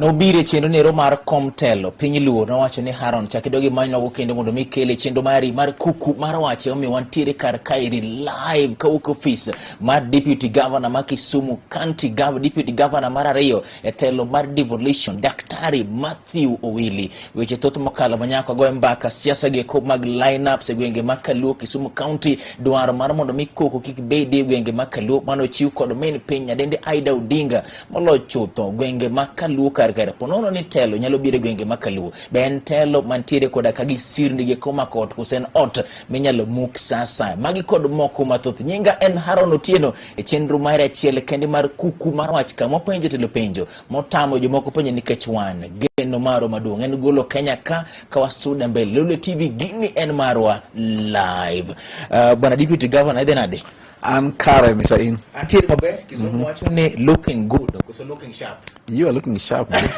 Nobiro e chenro nero mar kom telo piny Luo, nowacho ni Haron chak idog imany nogo kendo mondo mi kele chenro mari mar kuku mar wache. Omiyo wantiere kar kaeri live kawuok ofis mar Deputy Governor ma Kisumu County, Deputy Governor mar ariyo e telo mar devolution, Daktari Matthew Owili. Weche thoth mokalo manyaka goyo mbaka siasa gi eko mag lineups e gwenge ma Kaluo, Kisumu County, dwaro mar mondo mi koko kik bedi e gwenge ma Kaluo mano ochiw kod min piny nyadendi Aida Odinga moloyo chutho gwenge ma Kaluo kar kar ponono ni telo nyalo biro e gwenge ma Kaluo. Be en telo mantiere koda ka gi sirni gi komako ot koso en ot minyalo muk sasa? Magi kod moko mathoth. Nyinga en Haron Otieno e chenro mar achiel kende mar kuku mar wach kama wapenjo telo penjo motamo jomoko penjo nikech wan geno marwa maduong' en golo Kenya ka ka wasuda mbele. Lolwe TV gini en marwa live. Bwana Deputy Governor, idhi nade? An kare, Mr. In. Antiere maber. Kizungu wacho ni looking good koso looking sharp? You are looking sharp, man.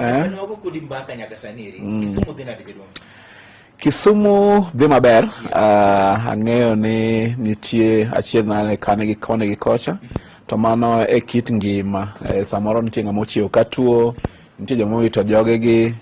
Eh? Moko kodi mbaka nyaka sani eri. Kisumu dhi nade, jaduong'? Kisumu dhi maber. Ang'eyo ni nitie achiedh nade kane gi koni gi kocha. To mano e kit ngima. Samoro nitie ng'ama ochiewo ka tuo, nitie joma owito jogegi.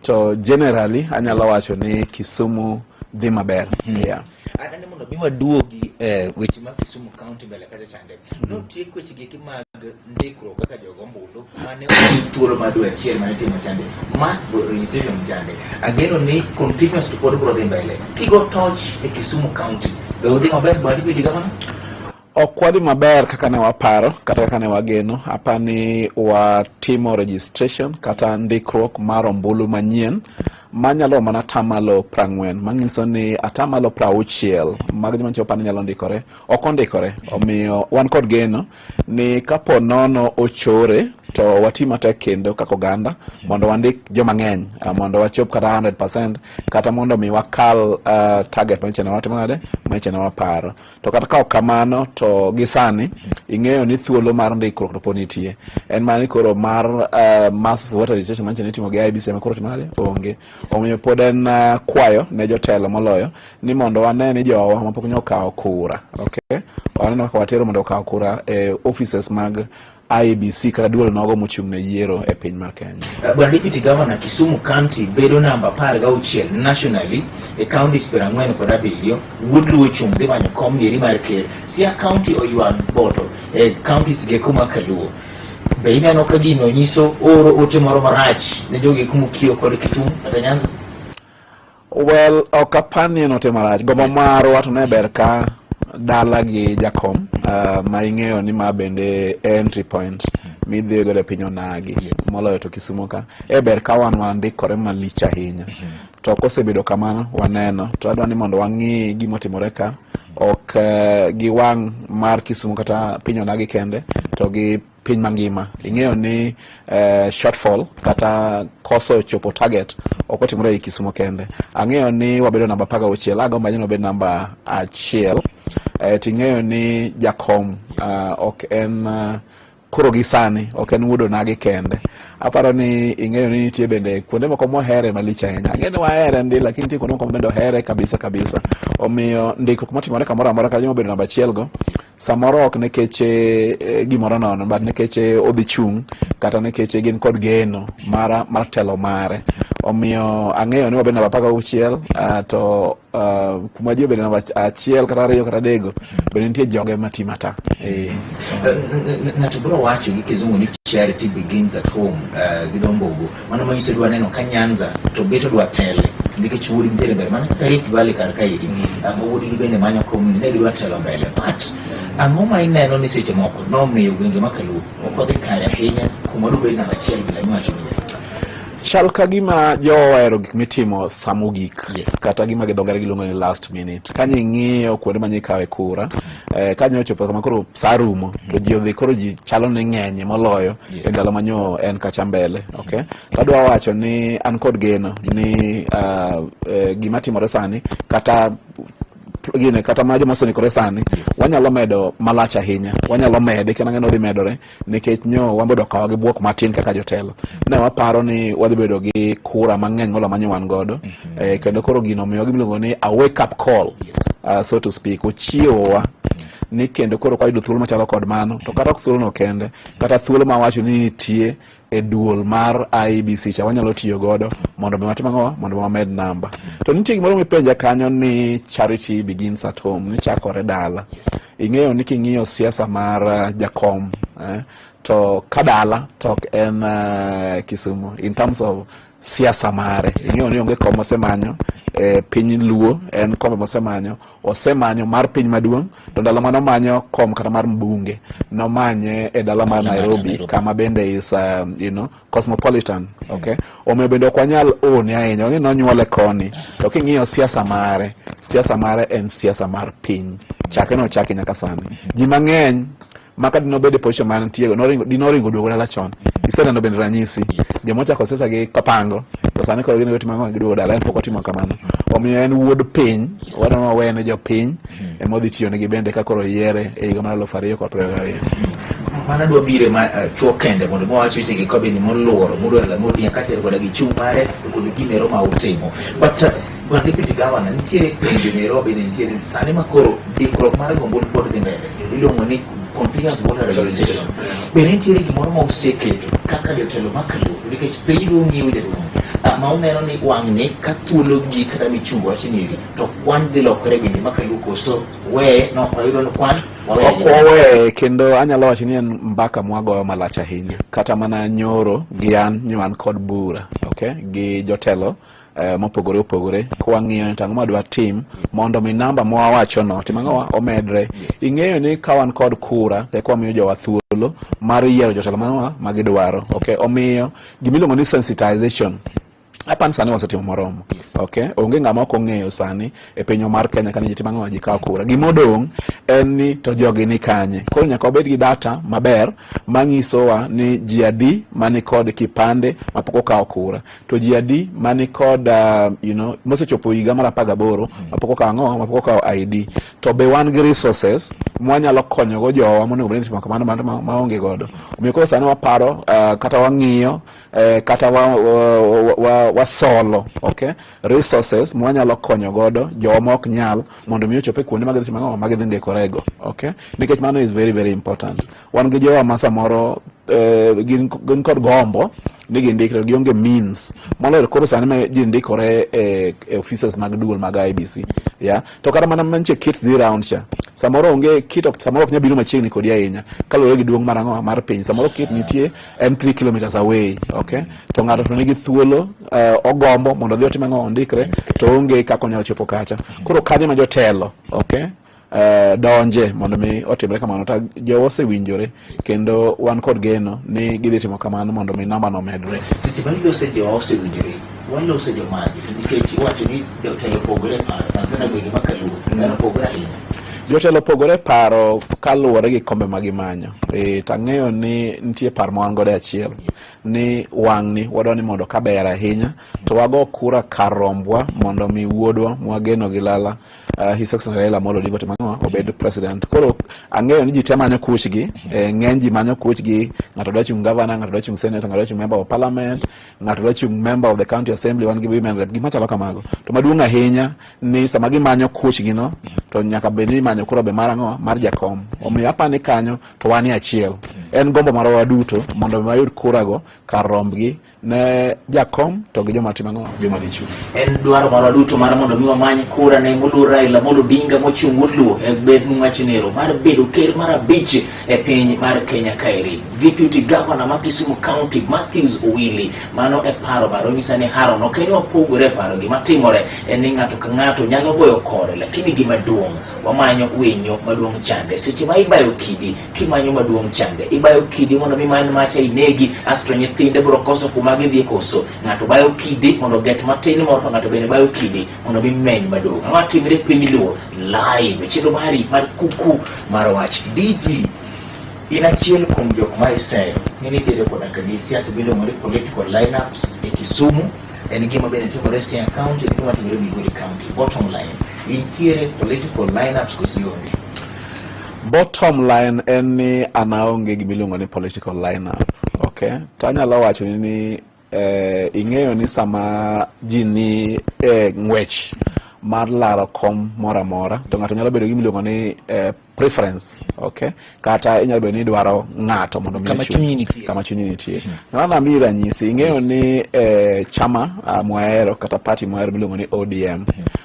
To generally anyalo wacho ni Kisumu dhi maber. Yeah. Adani mondo mi waduogi weche mag Kisumu County mbele kacha chande. Notiek weche gi mag ndikruok kaka jogo ombulu mane omi thuolo mar dwe achiel mane timo chande mass registration chande. Ageno ni continuous to pod biro dhi mbele. Kigo toch e Kisumu County, be udhi maber, bwana Deputy Governor? Ok wadhi maber kaka ne waparo kata kaka ne wageno. Apa ni watimo registration kata ndikruok mar ombulu manyien manyalo mana atamalo 40, manyiso ni 60% mag joma nyicho ni nyalo ndikore ok ondikore. Omiyo wan kod geno ni kapo nono ochore to wati matek kendo kaka oganda mondo wandik joma ng'eny, mondo wachop kata 100% kata mondo mi wakal target manyicha ne watimo nade, manyicha ne waparo. To kata ka ok kamano to gi sani ing'eyo ni thuolo mar ndikruok to pod nitie, en mana ni koro mar mass voter registration manyicha ne itimo gi IEBC ema koro timo nade, onge. Omiyo pod en kwayo ne jotelo moloyo ni mondo wane ni jowa mapok nyo okawo kura, okay, waneno kaka watero mondo okaw kura e offices mag IEBC kata duol nogo mochung' ne yiero e piny mar Kenya. Bwana Deputy Governor, Kisumu County bedo namba 16 nationally e counties 47. Wuod Luo chung' dhi manyo kom nieri mar ker. Siaya County oywa boto e counties geko ma Kaluo. Be ineno ka gino nyiso oro ote moro marach ne jogi kumukio kod Kisumu kata Nyanza? Well, ok apar ni en ote marach. Gombo marwa to ne ber ka dala gi jakom ma ing'eyo ni ma bende entry point midhi godo e piny onagi. Moloyo to Kisumu ka. E ber ka wan wandikore malich ahinya. To kosebedo kamano waneno. To adwa ni mondo wang'i gimotimore ka ok gi wang' mar Kisumu kata piny onagi kende to gi piny mangima. Ing'eyo ni shortfall kata koso chopo target ok otimore ei Kisumu kende. Ang'eyo ni wabedo namba 16, agombo ahinya ni wabed namba 1. Ting'eyo ni jakom ok en koro gi sani ok en wuod onagi kende. Aparo ni ing'eyo ni nitie bende kuonde moko mohere malich ahinya. Ang'eyo ni wahere ndi, lakini nitie kuonde moko bende ohere kabisa kabisa. Omiyo ndikruok motimore kamoro amora kata joma obedo namba 1 go samoro ok nikech gimoro nono, but nikech odhi chung' kata nikech gin kod geno mar telo mare. Omiyo ang'eyo ni wabedo namba 16, to kuma ji obedo namba 1 kata 2 kata 3 bende nitie joge matima ta. Ng'ato biro wacho gi kizungu ni charity begins at home, gi dho Mbogo. Mano manyiso dwa neno ka Nyanza to beto dwa tele nikech wuod nitiere mbele mana kaka Rift Valley kar kaeri, ma wuodgi bende manyo kom ne gidwa telo mbele. But ang'o ma ineno ni seche moko nomiyo gwenge ma Kaluo ok odhi kare ahinya kuma dubed namba 1 bila miwacho ni? Chal ka gima jowa ohero gik mitimo samogik. Kata gima gi dho ngere giluongo ni last minute. Kanyo ing'iyo kuonde ma nyikawe kura, kanyo ochopo kama koro sa rumo to ji odhi, koro ji chalo ni ng'eny moloyo e ndalo manyo en kacha mbele. Okay, adwa wacho ni an kod geno ni gima timore sani kata gine kata ma joma osendikore sani wanyalo medo malach ahinya, wanyalo mede kendo ang'e ni odhi medore nikech nyo wan bedo okawa gi buok matin kaka jotelo. Ne waparo ni wadhi bedo gi kura mang'eny moloyo manyo wan godo. Kendo koro gino omiyo gimiluongo ni a wake up call, so to speak, ochiewowa. Ni kendo koro kwayudo thuolo machalo kod mano, to kata ok thuolo no kende, kata thuolo ma wacho ni nitie e duol mar IEBC cha wanyalo tiyo godo mondo mi watim ang'o, mondo mi wamed namba. To nitie gimoro mipenja kanyo ni charity begins at home, ni chakore dala. Ing'eyo ni king'iyo siasa mar jakom, to ka dala to ok en Kisumu in terms of siasa mare. Ing'eyo ni onge kom mosemanyo e piny Luo, en kombe mosemanyo, osemanyo mar piny maduong', to ndalo mane omanyo kom kata mar mbunge, nomanye e dala mar Nairobi, kama bende is cosmopolitan, okay? Omiyo bende ok wanyal one ahinya, wang'e nonyuole koni, to king'iyo siasa mare, siasa mare en siasa mar piny, chake nochake nyaka sani. Ji mang'eny maka dinobedo e position ma ntiego, dinoringo duogo dala chon. Iseneno bende ranyisi joma ochako siasa gi kapango, to sani koro gin timo ang'o? Giduogo dala. En pok otimo kamano, omiyo en wuod piny. Wadwaro wene jopiny ema odhi tiyo negi bende ka koro yiere e higa mar 2022. Mano adwa bire ma chuo kende mondo mawach weche gi kobeni moluoro mudwaro la modi kaachiel koda gi chung' mare to kod gimero ma utimo. But bwana Deputy Governor, nitiere penjo Nairobi ne nitiere sani ma koro ndikruok mar gombulu pod dhi mbele, iluongo ni continuous voter registration. Be nitiere gimoro ma useketo kaka jotelo ma kaluo, nikech piny duong' ng'iyo jaduong' ma uneno ni wang'ni ka thuolo gi kata michungo wach nieri to kwan dhi lokore bende ma kaluo, koso weye no wayudo ni kwan? Ok waweye, kendo anyalo wacho ni en mbaka mwagoyo malach ahinya. Kata mana nyoro gi an nyo an kod bura, okay, gi jotelo mopogore opogore, kwang'iyo ni to ang'o madwa tim mondo mi namba mwawacho no tim ang'o omedre. Ing'eyo ni ka wan kod kura to eka wamiyo jowa thuolo mar yiero jotelo manowa magidwaro, okay? Omiyo gimiluongo ni sensitization apani sani wasetimo moromo. Okay, onge ng'ama ok ong'eyo sani e pinywa mar Kenya kane ji timo ang'o, ji kawo kura. Gimodong' en ni to jogi ni kanye. Koro nyaka wabed gi data maber manyisowa ni ji adi mani kod kipande mapok okawo kura, to ji adi mani kod mosechopo higa mar 18 mapok okawo ang'o, mapok okawo ID, to be wan gi resources mwanyalo konyogo jowa monego bed ni timo kamano maonge godo. Omiyo koro sani waparo, kata wang'iyo, kata wasolo, okay, resources mwanyalo konyo godo jowa ma ok nyal mondo mi ochop e kuonde magidhi timo ang'o, magidhi ndikorego, okay, nikech mano is very very important. Wan gi jowa ma samoro gin kod gombo ni gindikre, gionge means moloyo. Koro sani ma ji ndikore e offices mag duol mag IEBC ya, to kata mana mantie kit dhi round cha, samoro onge kit ok, samoro ok nyal biro machiegni kodi ahinya kaluwore gi duong' mar ang'o mar piny. Samoro kit nitie en 3 kilometers away, okay, to ng'ato to nigi thuolo, ogombo mondo odhi otim ang'o, ondikre, to onge kaka onyalo chopo kacha. Koro kanyo ma jotelo, okay, donje mondo mi otimre kamano. To jowa osewinjore kendo wan kod geno ni gidhi timo kamano mondo mi namba no omedre. Seche ma ilose jowa osewinjore, walose jomagi, to nikech iwacho ni jotelo opogore e paro sana sana gwenge ma kaluo, dhano opogore ahinya. Jotelo opogore e paro kaluwore gi kombe ma gimanyo. To ang'eyo ni nitie paro ma wan godo e achiel ni wang'ni wadwa ni mondo kaber ahinya to wago kura kar rombwa mondo mi wuodwa mwageno gi lala, His Excellency Raila Amolo Odinga, otim ang'o, obed president. Koro ang'eyo ni ji te manyo kuchgi, ng'eny ji manyo kuchgi. Ng'ato dwa chung' governor, ng'ato dwa chung' senator, ng'ato dwa chung' member of parliament, ng'ato dwa chung' member of the county assembly, wan gi women rep, gik machalo kamago. To maduong' ahinya ni sama gimanyo kuchgi no, to nyaka bed ni imanyo kura be mar ang'o, mar jakom. Omiyo apani kanyo to wan e achiel. En gombo marwa waduto mondo mi wayud kurago kar rombgi ne jakom to gi joma timo ang'o, joma dichwo. En dwaro marwa duto mar mondo mi wamany kura ne moluor Raila Amolo Odinga mochung' wuod Luo e bed mwachnero mar bedo ker mar abich e piny mar Kenya kaeri. Deputy Governor ma Kisumu County Matthews Owili, mano e paro marwa. Nyisa ni Haron ok en wapogore e paro. Gima timore en ni ng'ato ka ng'ato nyalo goyo kore, lakini gima duong' wamanyo winyo maduong' chande. Seche ma ibayo kidi kimanyo maduong' chande, ibayo kidi mondo mi many macha inegi asto nyithinde biro koso kuma gidhie, koso ng'ato bayo kidi mondo get matin moro, to ng'ato bende bayo kidi mondo mi meny maduong'. Ang'o timre piny Luo live, chenro mari mar kuku mar wach. DG, in achiel kuom jok ma iseyo ni nitiere koda ka gi siasa miluongo ni political lineups e Kisumu. En gima bende timore Siaya County, en gima timore Migori County. Bottom line, nitiere political lineups koso ionge? Bottom line en ni an aonge gimiluongo ni political lineup, okay? To anyalo wacho ni ing'eyo ni sama ji ni e ng'wech mar laro kom moro amora to ng'ato nyalo bedo gi gima iluongo ni preference, okay, kata inyalo bedo ni idwaro ng'ato mondo mi Kama ochung'. chunyi nitie. Kama chunyi nitie. Ng'ano amiyi ranyisi, ing'eyo ni chama mwahero kata party mwahero miluongo ni ODM.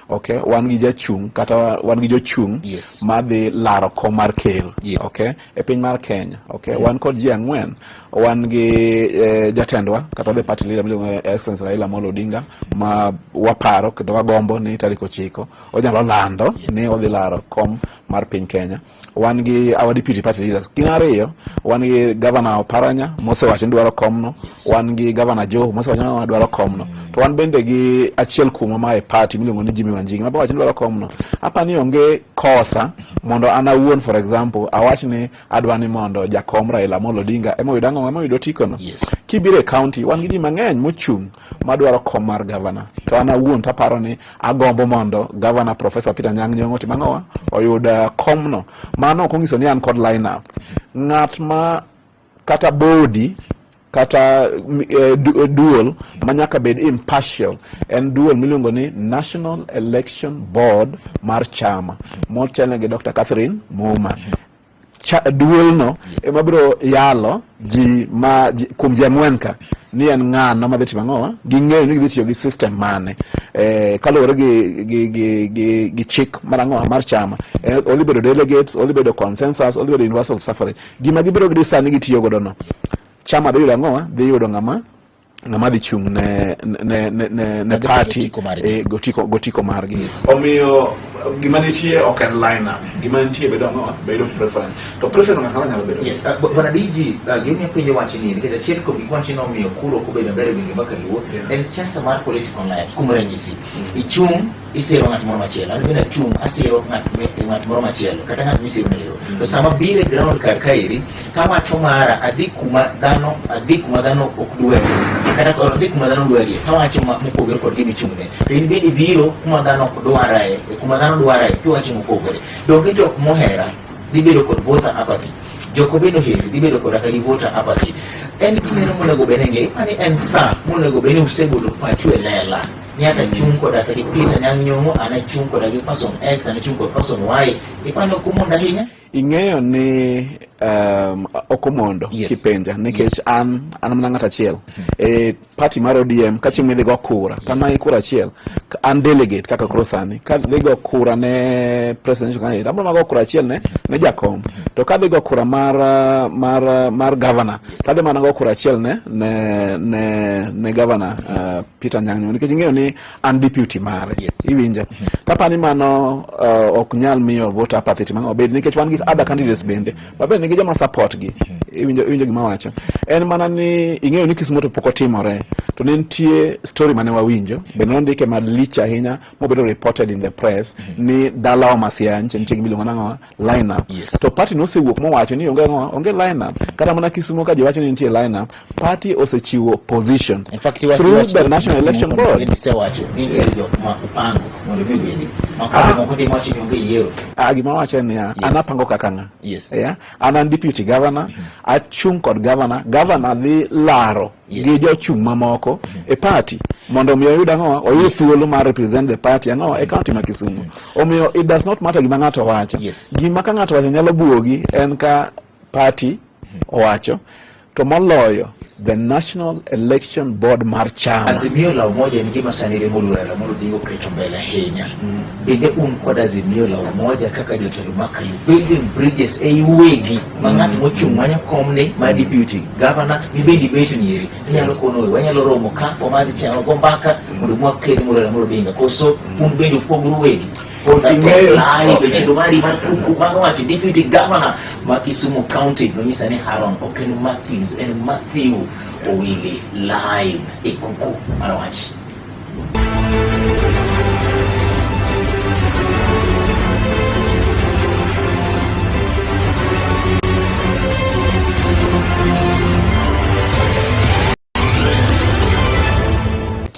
Okay, wan gi jachung' kata wan gi jochung' madhi laro kom mar ker. Okay, e piny mar Kenya. Okay, wan kod ji ang'wen. Wan gi jatendwa kata the party leader miluongo ni Excellency Raila Amolo Odinga ma waparo kendo wagombo ni tarik 9 onyalo lando ni odhi laro kom mar piny Kenya. Wan gi our deputy party leaders gin ariyo, wan gi Governor Oparanya mosewacho ni dwaro komno, wan gi Governor Joho mosewacho ni dwaro komno, to wan bende gi achiel kuomwa ma e party miluongo ni Jimmy Wanjigi ma be owacho ni dwaro komno. Apa ni onge kosa mondo an awuon, for example, awach ni adwa ni mondo jakom Raila Amolo Odinga ema oyud ang'o, ema oyud otikono. Kibiro e county, wan gi ji mang'eny mochung' madwaro kom mar governor, to an awuon taparo ni agombo mondo Governor Professor Peter Anyang' Nyong'o otim ang'owa, oyud komno. Mano ok onyiso ni an kod line up. Ng'at ma kata body kata duol ma nyaka bed impartial en duol miluongo ni National Election Board mar chama motelne gi Dr. Catherine Muma. Duolno ema biro yalo ji ma ji, kuom ji ang'wen ka ni en ng'ano madhi timo ang'owa, ging'eyo ni gidhi tiyo gi system mane kaluwore gi chik mar ang'owa mar chama. Odhi bedo delegates, odhi bedo consensus, odhi bedo universal suffrage. Gima gibiro gi sani gitiyo godo no, chama dhi yudo ang'owa, dhi yudo ng'ama dhi chung' ne Madhi party gotiko margi. Gotiko margi. Omiyo gima nitie ok en line up, gima nitie bedo ang'owa, bedo preference, to preference ng'ato nyalo bedo. Yes, Bwana DG, gima penjo wach ni nikech achiel kuom gik wacho ni omiyo kura ok obedo maber e gwenge ma Kaluo en siasa mar political alliance. Kuom ranyisi, ichung' isiro ng'at moro machielo, an bende achung' asiro ng'at moro machielo kata ng'at misiro nero. To sama biro e ground kar kaeri, kawacho mara adhi kuma dhano, adhi kuma dhano ok dwarie, kata koro adhi kuma dhano dwarie, kawacho mopogore kod gima ichung'ne. To in bende ibiro kuma dhano ok dwarae, kuma dhano dwarae, kiwacho mopogore. Donge jok mohera dhi bedo kod voter apathy, jok bende oheri dhi bedo koda ka gi voter apathy. En gimeno monego bed ni ng'eyo ni en sa monego bed ni usegolo pachu e lela. Ni ata chung' koda ka gi Peter Anyang' Nyong'o, an achung' koda gi person X, an achung' kod person Y. Ipano kumondo ahinya? Ing'eyo ni ok omondo kipenja nikech an mana ng'at achiel. E party mar ODM ka chieng' midhi go kura, kama kura achiel, an delegate kaka koro sani, ka dhi go kura ne presidential candidate, abiro mana go kura achiel ne jakom. To ka dhi go kura mar governor, to adhi mana go kura achiel ne governor Peter Anyang' Nyong'o, nikech ing'eyo ni an deputy mare. Iwinja? Kapani mano ok nyal miyo voter apathy tim ang'o bed nikech wan gi other candidates bende ma bende nigi joma support gi. Iwinjo gima awacho? En mana ni ing'eyo ni Kisumu to pok otimore, to ne nitie story mane wawinjo bende nondike malich ahinya mobedo reported in the press ni dalawa Masianch nitie gima iluongo nang'o, line up. To party nosewuok mowacho ni onge ang'o, onge line up. Kata mana Kisumu ka ji wacho ni nitie line up, party osechiwo position In fact, through the National Election Board. Isewacho ni nitie jok ma upango mondo mi obedi. Ma koro moko timo wacho ni onge yiero. Gima wacho en niya, an apango kaka ng'a? Yeah? An deputy governor, achung' kod governor, governor dhi laro gi jochung' mamoko e party mondo mi oyud ang'o, oyud thuolo mar represent the party ang'o e county ma Kisumu. Omiyo it does not matter gima ng'ato wacho. Gima ka ng'ato wacho nyalo buogi en ka party owacho, to moloyo the National Election Board mar chama. Azimio la Umoja en gima sani riembo luor Raila Amolo Odinga oketo mbele ahinya. Bende un kod Azimio la Umoja kaka jotelo mag Kaluo, building bridges ei uwegi ma ng'at mochung' manyo komni ma deputy governor mibende ibet nieri inyalo kono wanyalo romo ka wamadh chai wago mbaka mondo mwakel luor Raila Amolo Odinga, koso un bende upogru uwegi? Ing'eyo- Live e chenro mari mar kuku mar wacho deputy governor ma Kisumu County nonyisa ni Haron ok en Matthews, en Matthew Owili live e kuku mar wach.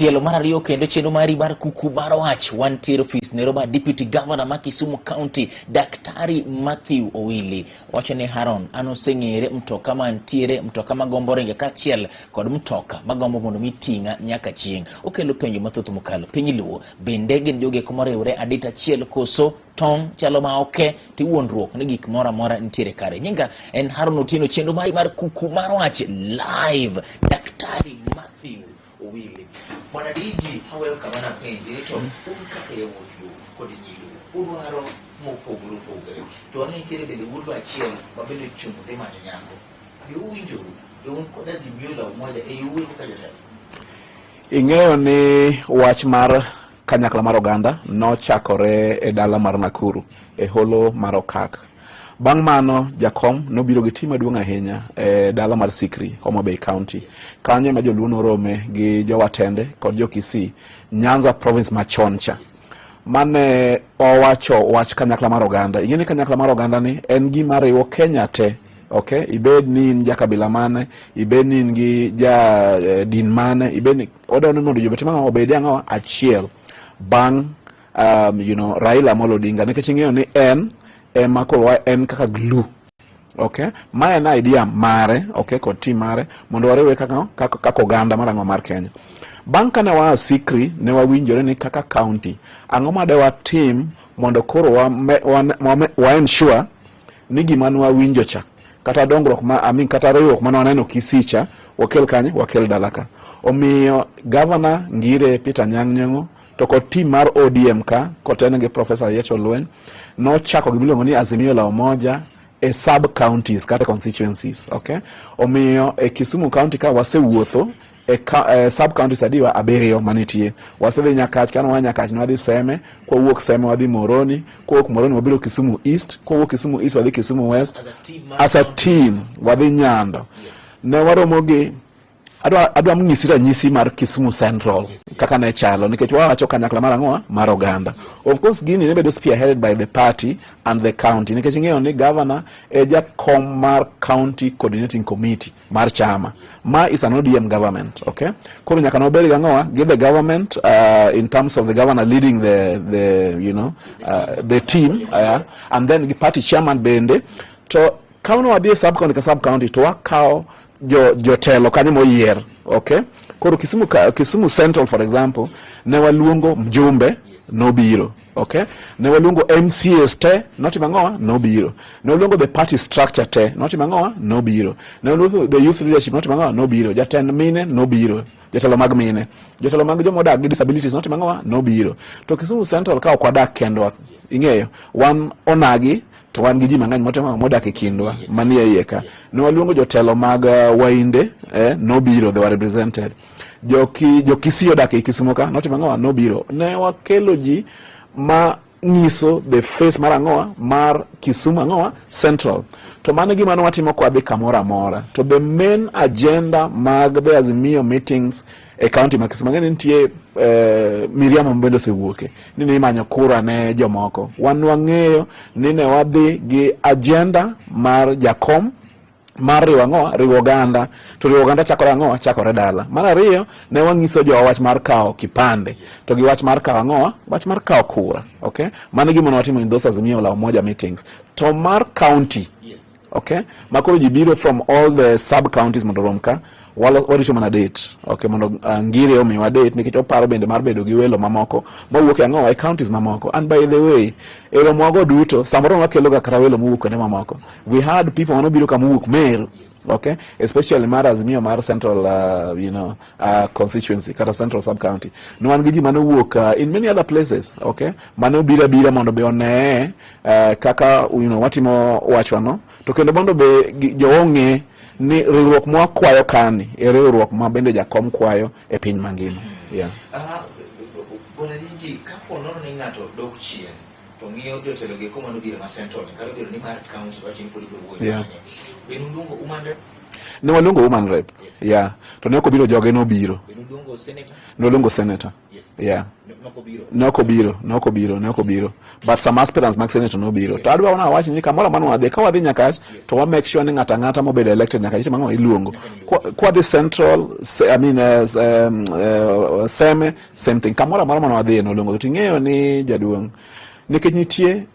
Tielo mar ariyo kendo chenro mari mar kuku mar wach wantiere ofis nero mar Deputy Governor ma Kisumu County Daktari Matthew Owili wacho ni Haron an oseng'ere mtoka mantiere mtoka magombo ringo kaachiel kod mtoka magombo mondo mi ting'a nyaka chieng'. Okelo penjo mathoth mokalo piny Luo bende gin jogo moriwre adita achiel koso tong' chalo ma oke tiwuondruok ni gik moro amora nitiere kare. Nyinga en Haron Otieno, chenro mari mar kuku mar wach live. Daktari Matthew Owili. Bwana DG, aweyo kama napenji ni to un kaka yawuot Luo kod nyi Luo udwaro mopogore opogore to wang'e nitiere bende wuod achiel ma bende ochung' dhi manyo nyako. Be uwinjoru? Be un kod azimio la umoja e uwuoyo kaka jotelo? Ing'eyo ni wach mar kanyakla mar oganda nochakore e dala mar Nakuru e holo mar Okak. Bang' mano jakom nobiro gi team maduong' ahinya e dala mar Sikri, Homa Bay County. Kanyo ema joluo norome gi jowatende kod jo Kisii, Nyanza province machon cha. Mane owacho wach kanyakla mar oganda. Ing'e ni kanyakla mar oganda ni en gima riwo Kenya te. Okay, ibed ni in jakabila mane, ibed ni in gi ja din mane, ibed ni odwaro ni mondo ji obed ang'o, obed ang'o achiel bang' Raila Amolo Odinga nikech ing'eyo ni en ema koro en kaka glue. Okay, ma en idea mare, okay, kod team mare mondo wariwre kaka oganda mar ang'o mar Kenya. Bang' kane waa Sikri ne wawinjore ni kaka county ang'o ma de watim mondo koro wa ensure ni gima ne wawinjo cha kata dongruok ma I mean, kata riwruok mane waneno Kisii cha wakel kanye, wakel dala ka. Omiyo Governor Ngire Peter Anyang' Nyong'o to kod team mar ODM ka kotene gi Professor Yiech Olweny nochako gimiluongo ni Azimio la Umoja e sub counties kata constituencies, okay? Omiyo e Kisumu County ka wasewuotho e sub counties adiwa abiriyo manitie. Wasedhi Nyakach, kane waa Nyakach ne wadhi Seme, kwawuok Seme wadhi Moroni, kwawuok Moroni wabiro Kisumu East, kwawuok Kisumu East wadhi Kisumu West. As a team As a team wadhi Nyando. Ne waromo gi adwa nyisi ranyisi mar Kisumu Central kaka ne chalo nikech wawacho kanyakla mar ang'o mar oganda. Of course gini ne bedo spearheaded by the party and the county nikech ing'eyo ni governor e jakom mar county coordinating committee mar chama. Ma is an ODM government, okay? Koro nyaka nobed gi ang'owa gi the government in terms of the governor leading the you know the team and then gi party chairman bende. To ka wadhi e sub county ka sub county to wakawo jotelo kanyo moyier, okay? Koro Kisumu Central for example ne waluongo mjumbe nobiro, okay? Ne waluongo MCAs te notimo ang'owa nobiro. Ne waluongo the party structure te notimo ang'owa nobiro. Ne waluongo the youth leadership notimo ang'owa nobiro. Jatend mine nobiro. Jotelo mag mine, jotelo mag joma odak gi disabilities notimo ang'owa nobiro. To Kisumu Central ka ok wadak kendwa, ing'eyo, wan onagi to wan gi ji mang'eny motimo modak e kindwa manie iye ka. Ne waluongo jotelo mag Wainde nobiro, they were represented. Jo Kisii odak e Kisumu ka notimo ang'owa nobiro. Ne wakelo ji ma nyiso the face mar ang'owa mar Kisumu ang'owa Central. To mano gima ne watimo kwadhi kamoro amora. To the main agenda mag the Azimio meetings e county ma Kisumu, ang'e ni nitie miriambo bende osewuoke ni ne imanyo kura ne jomoko. Wan wang'eyo ni ne wadhi gi agenda mar jakom mar riwo ang'owa riwo oganda to riwo oganda chakore ang'owa chakore dala. Mar ariyo ne wang'iso jowa wach mar kawo kipande to gi wach mar kawo ang'owa wach mar kawo kura, okay? Mano e gima ne watimo in those Azimio la Umoja meetings. To mar county, okay, ma koro ji biro from all the sub counties mondo orom ka warito mana date, okay, mondo Ngire omiwa date nikech oparo bende mar bedo gi welo mamoko mawuok e ang'owa e counties mamoko. And by the way e romowago duto samoro wakelo ga kata welo mowuok kuonde mamoko. We had people manobiro ka mowuok Meru, okay, especially mar Azimio mar Central constituency kata Central sub county. Ne wan gi ji manowuok in many other places, okay, mane obiro abira mondo be onee kaka watimo wachwano to kendo mondo be jowa ong'e ni riwruok mwakwayo kani e riwruok ma bende jakom kwayo e piny mangima. Yeah. Bwana DG, kapo nono ni ng'ato dok chien to ng'iyo jotelo gi eko manobiro ma Central kata obedo ni mar county wacho ni pod ibiro wuoyo kanyo. Be nuluongo woman rep? Ne waluongo woman rep. Yeah. To ne ok obiro, joge nobiro. Be nuluongo Noluongo senator? Noluongo senator. Yes. Yeah. Nokobiro. Nokobiro, nokobiro, nokobiro. But some aspirants mag senator nobiro. To adwa na wach ni kamoro amora wadhi, ka wadhi Nyakach to wa make sure ni ng'ato ang'ata mobedo elected Nyakach itimo ang'o iluongo. Kwa dhi Central, I mean, Seme, same thing. Kamoro amora mane wadhiye noluongo. To ing'eyo ni jaduong', nikech nitie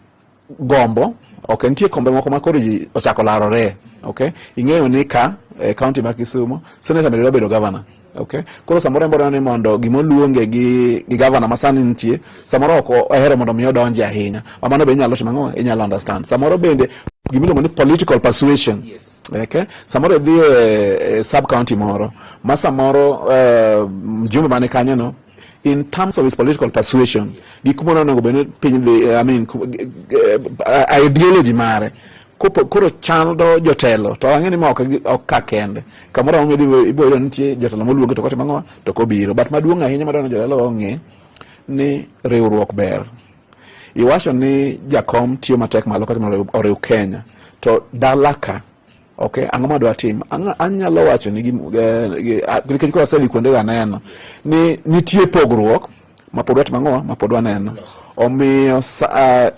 gombo, ok nitie kombe moko ma koro ji ochako larore, okay? Ing'eyo ni ka e county ma Kisumu, senator bende dwa bedo governor. Okay? Koro samoro en biro ni mondo gimoluonge gi governor ma sani nitie, samoro ok ohero mondo mi odonje ahinya. Ma mano be inyalo timo ang'o? Inyalo understand. Samoro bende gimiluongo ni political persuasion. Yes. Okay? Samoro idhi e sub county moro ma samoro mjumbe mane kanyo no in terms of his political persuasion gik moro onego bed ni piny dhi, I mean, ideology mare koro chando jotelo to ang'e ni ma ok ka kende kamoro amora midhi ibiro yudo nitie jotelo moluongi to kotimo ang'o to ok obiro. But maduong' ahinya madwaro ni jotelo ong'e ni riwruok ber. Iwacho ni jakom tiyo matek malo kata mondo oriw Kenya to dala ka okay, ang'o madwa tim? Anyalo wacho ni nikech koro asedhi kuonde go aneno ni nitie pogruok ma pod watimo ang'o ma pod waneno. Omiyo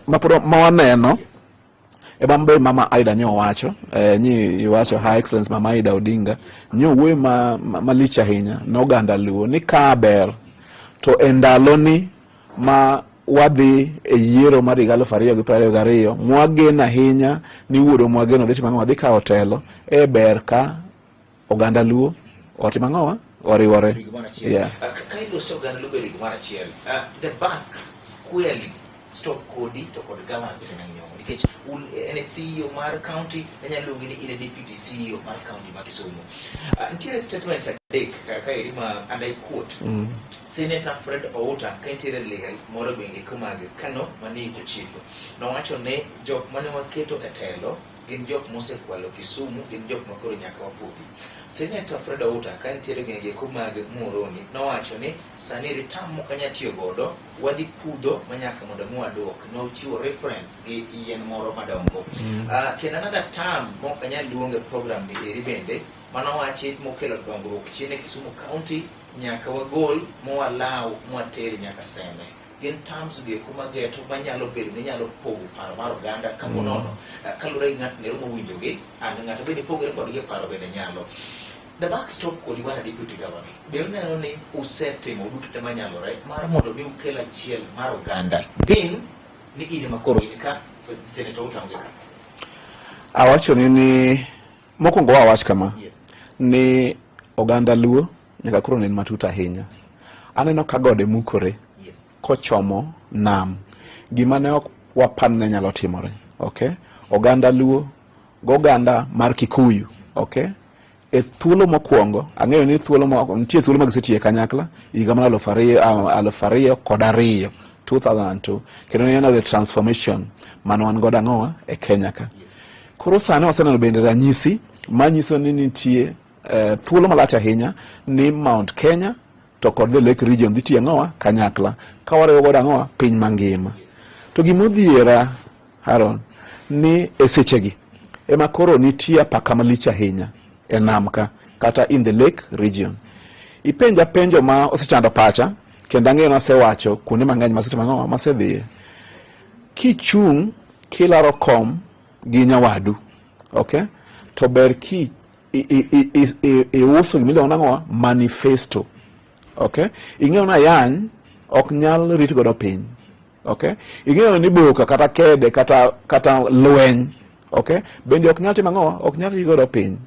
ma pod ma waneno ema be Mama Aida nyo owacho, nyi iwacho Her Excellency Mama Aida Odinga nyo wuoyo malich ahinya noganda Luo ni ka ber to e ndaloni ma wadhi e yiero mar higa 2022 mwageno ahinya ni wuodwa mwageno dhi timo ang'o, dhi kawo telo, e ber ka oganda Luo otimo ang'o, oriwore. Yeah. Ka iloso oganda Luo bedo gimoro achiel, the buck squarely stop kodi to kod gavana Peter Anyang' Nyong'o, nikech un en e CEO mar county, anyalo luongi ni in e deputy CEO mar county ma Kisumu. Nitiere statements adek kaeri ma, and I quote, Senator Fred Outa ka nitiere liel moro e gwenge mag Kano manie Kochiko nowacho ni jok mane waketo e telo gin jok mosekwalo Kisumu, gin jok ma koro nyaka wapudhi. Senator Fred Outa ka nitiere gwenge mag Muhoroni nowacho ni sani eri tam mok anyal tiyo godo, wadhi pudho manyaka mondo mi waduok. Nochiwo reference gi yien moro madongo. Kendo another term mok anyal luongo e program ni eri bende manowachi mokelo dongruok chien e Kisumu County nyaka wagol mwalaw mwater nyaka Seme. Gin terms gi eko mageto manyalo bedo ni nyalo pogo paro mar oganda kapo nono kaluwore gi ng'at nero mowinjogi and ng'ato bende pogore kodgi e paro bende nyalo. The buck stop kodi bwana deputy governor. Be uneno ni usetimo duto te manyalore mar mondo mi ukel achiel mar oganda being ni in ema koro in ka Senator Outa onge ka? Awacho ni mokwongo wawach kama. Yes. Ni oganda Luo nyaka koro nen matut ahinya. Aneno ka gode mukore. Yes. Kochomo nam. Gima ne ok wapan ne nyalo timore. Okay? Oganda Luo goganda mar Kikuyu. Okay? E thuolo mokwongo, ang'eyo ni thuolo nitie thuolo ma gisetiye kanyakla higa mar 2002, 2002, kendo ne en the transformation mane wan godo ang'owa e Kenya ka. Koro sani waseneno bende ranyisi manyiso ni nitie thuolo malach ahinya ni Mount Kenya to kod the Lake Region dhi tiyo ang'owa kanyakla ka wariwo godo ang'owa piny mangima. To gimodhiera Haron ni e sechegi ema koro nitie apaka malich ahinya e nam ka kata in the Lake Region. Ipenja penjo ma osechando pacha kendo ang'eyo ni asewacho kuonde mang'eny masetimo ang'owa masedhiye. Kichung' kilaro kom gi nyawadu, okay? To ber ki iuso gimiluongo nang'owa manifesto, okay? Ing'eyo ni ayany ok nyal rit godo piny, okay? Ing'eyo ni boka kata kede kata lweny, okay? Bende ok nyal timo ang'owa, ok nyal rit godo piny.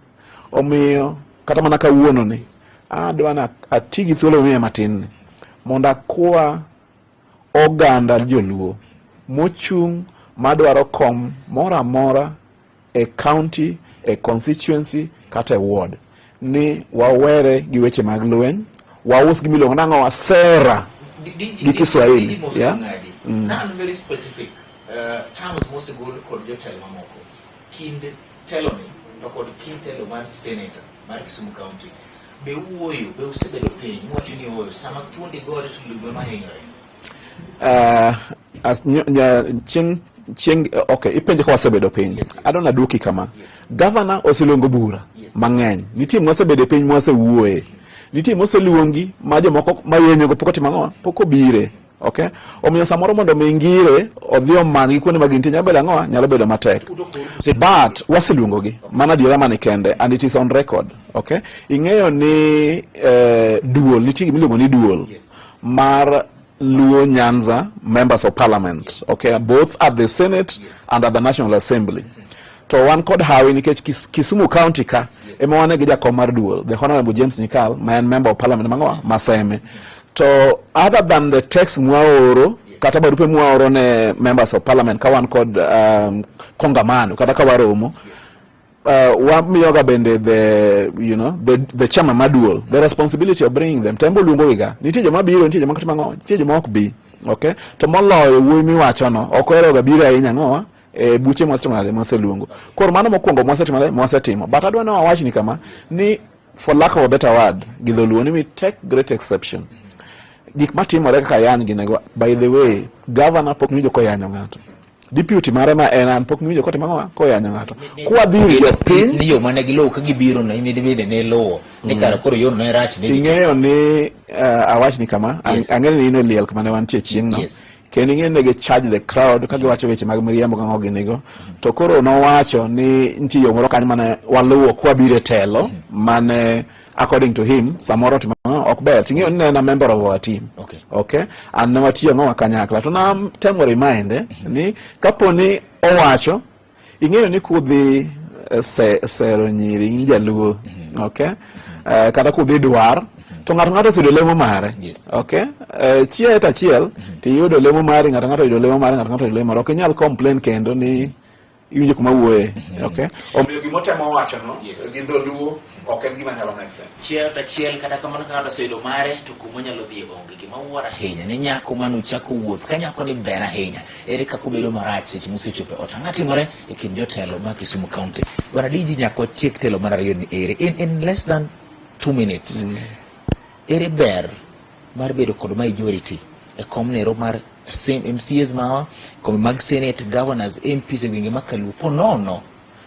Omiyo kata mana kawuono ni adwa ni ati gi thuolo miya matin ni mondo akwa oganda joluo mochung' madwaro kom moro amora e county, e constituency kata e ward ni wawere gi weche mag lweny, waus gimiluongo nang'owa sera gi Kiswahili. Yeah? None very specific terms mosegol kod jotelo mamoko kind teloni to kod kind telo mar senator mar Kisumu County. Be uwuoyo, be usebedo piny muwacho ni ooyo sama thuondi gore to lum ema hinyore? Chieng' okay, ipenjo ka wasebedo piny. Yes. Adwa naduoki kama. Yes. Governor oseluongo bura Yes. mang'eny. Nitie mwasebedo piny mwasewuoye. Nitie moseluongi ma jomoko mayenyogo pok otimo ang'o? Pok obire. Okay? Omiyo samoro mondo mi ngire odhi omanygi kuonde ma gintie nyalo bedo ang'o? Nyalo bedo matek. But waseluongogi. Mano adiera mani kende and it is on record. Okay? Ing'eyo ni duol, nitie gima iluongo ni duol mar Luo Nyanza members of parliament. Okay? Both at the Senate and at the National Assembly. To wan kod hawi nikech Kisumu County ka ema wan gi jakom mar duol, the Honorable James Nyikal, ma en member of parliament mang'o? Maseme. To other than the text mwaoro kata barupe mwaoro ne members of parliament ka wan kod kongamano kata ka waromo, wamiyoga bende the you know the chairman maduol the responsibility of bringing them. Tembo luongo giga. Nitie joma biro, nitie joma timo ang'o, nitie joma ok bi. Okay? To moloyo wuoyi miwacho no, ok oheroga biro ahinya ang'o e buche mwasetimo nade mwaseluongo. Koro mano mokwongo mwasetimo nade mwasetimo. But adwa ni awachni kama ni for lack of a better word gi dholuo ni we take great exception. Gik matimore kaka yany ginego, by the way, governor pok niwinjo koyanyo ng'ato. Deputy mare ma en an pok niwinjo kotimo ang'o koyanyo ng'ato. Kwa dhi ir jopiny ni yo mane giluwo ka gibiro no in bende ne luwo ni kara koro yono ne rach ne ing'eyo ni awachni kama, ang'eyo ni in e liel kuma ne wantie chieng' no. Kendo ing'eyo ni gi charge the crowd ka giwacho weche mag miriambo gang'o ginigo. To koro nowacho ni nitie yo moro kanyo mane waluwo kwabiro e telo mane according to him samoro timo ok ber. Ting'eyo ni ne en a member of our team. Okay. And ne watiyo ang'o kanyakla. To natemo remind ni kapo ni owacho ing'eyo ni kudhi sero nyiri in jaluo. Okay. Kata kudhi dwar to ng'ato ng'ato oseyudo lemo mare. Okay. Chiaye to achiel to iyudo lemo mari, ng'ato ng'ato oyudo lemo mare, ng'ato ng'ato oyudo lemo mare. Ok inyal complain kendo ni iwinjo kuma wuoye. Okay. Omiyo gimotemo wacho no gi dholuo ok en gima nyalo make sense. Chiayo to achiel kata kamano ka ng'ato oseyudo mare to kuma onyalo dhiye onge. Gima wuoro ahinya ni nyako mane ochako wuoth ka nyako ni ber ahinya ere kaka obedo marach seche mosechopo e ot. Ang'o timore e kind jotelo ma Kisumu County? Bwana DG nyaka watiek telo mar ariyo ni ere in less than 2 minutes. Ere ber mar bedo kod majority e kom nero mar MCAs mawa, kom mag Senate, governors, MPs e gwenge ma Kaluo ponono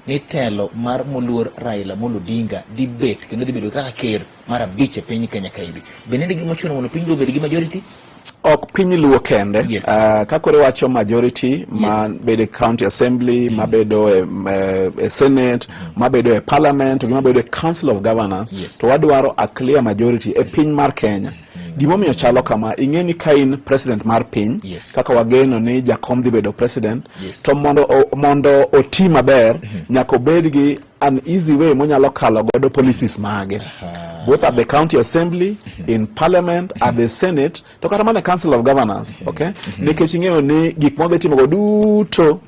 ni telo mar moluor Raila Amolo Odinga dhi bet kendo dhi bedo kaka ker mar abich e piny Kenya kaendi. Bende en gima ochuno mondo piny Luo obed gi majority? Ok piny Luo kende. Ka koro iwacho majority ma bedo e county assembly, ma bedo e senate, ma bedo e parliament, to gi ma bedo e council of governors, to wadwaro a clear majority e piny mar Kenya. Gimomiyo chalo kama, ing'e ni ka in president mar piny, kaka wageno ni jakom dhi bedo president, to mondo oti maber, nyaka obed gi an easy way monyalo kalo godo policies mage. Both at the county assembly, in parliament, at the senate, to kata mana council of governors, okay? Nikech ing'eyo ni gik modhi timogo duto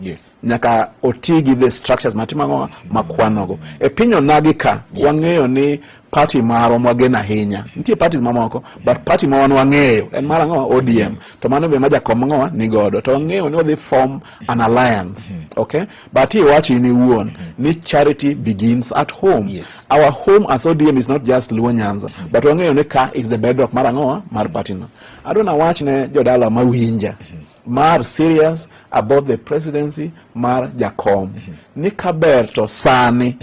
nyaka oti gi the structures matimo ang'o makwanogo. E piny onagi ka, wang'eyo ni party marwa mwageno ahinya. Nitie parties mamoko, but party ma wan wang'eyo en mar ang'o? ODM. To mano be ma jakom ang'o ni godo. To wang'eyo ni wadhi form an alliance. Okay? But iwacho in iwuon ni charity begins at home. Our home as ODM is not just Luo Nyanza, but wang'eyo ni ka is the bedrock mar ang'o mar party no. Adwa nawach ne jodala mawinja mar serious about the presidency mar jakom. Ni kaber to sani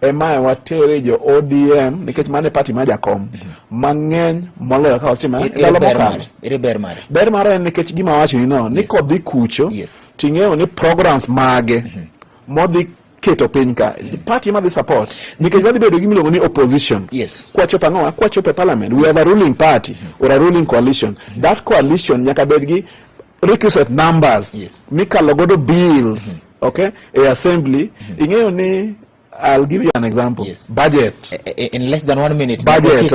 ema watere jo ODM nikech mano e party ma jakom mang'eny moloyo ka watimo ndalo mokalo. Ere ber mare? Ber mare en nikech gima awacho ni no, ni kodhi kucho ting'eyo ni programs mage modhi keto piny ka party madhi support nikech wadhi bedo gi miluongo ni opposition. Kwachopo ang'o? Kwachopo e parliament we have a ruling party or a ruling coalition. That coalition nyaka bed gi requisite numbers mikalo godo bills, okay, e assembly. Ing'eyo ni I'll give you an example. Budget. In less than 1 minute. Budget,